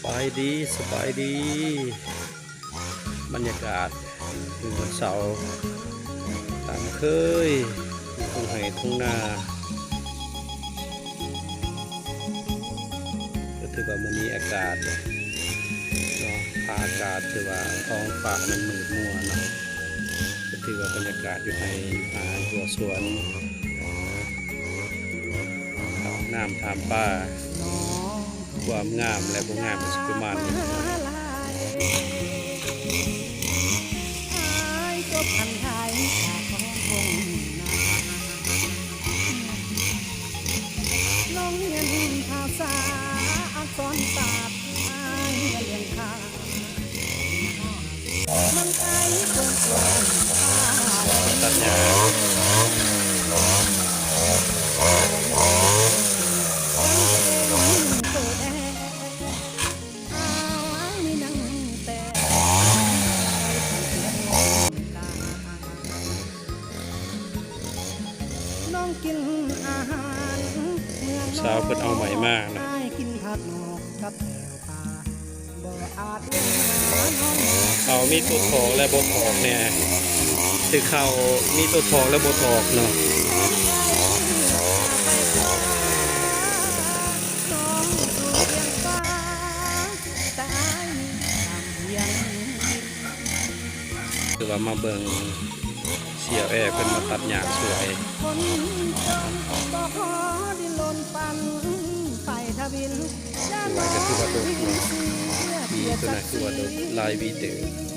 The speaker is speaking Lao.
ສະບາຍດີ ສະບາຍດີ ບັນຍາກາດມື້ວັນເສົາຕາມເຄີຍ ຢູ່ທົ່ງໄຮ່ທົ່ງນາ ກໍຖືວ່າມື້ນີ້ອາກາດເນາະ ຟ້າອາກາດຖືວ່າທ້ອງຟ້າມັນມືດມົວເນາະ ກໍຖືວ່າບັນຍາກາດຢູ່ໄຮ່ຢູ່ນາຢູ່ສວນ ເຂົ້າຫ້ອງນ້ຳຖາມປາ ຄວາມງາມແລະບໍ່ງາມກໍຊິປະມານນີ້. ສາວເພິ່ນເອົາໄມ້ມານະ. ເອົາມີໂຕຖອກແລະບໍ່ຖອກແດ່ ຄືເຂົ້າມີໂຕຖອກແລະບໍ່ຖອກເນາະ. ຄືວ່າມາເບິ່ງສ່ຽວແອເພິ່ນມາຕັດຫຍ້າສວຍ. ສວຍກໍຄືວ່າດົກຢູ່ ວີຕົວນັ້ນຄືວ່າດົກ ຫຼາຍວີເຕີບ.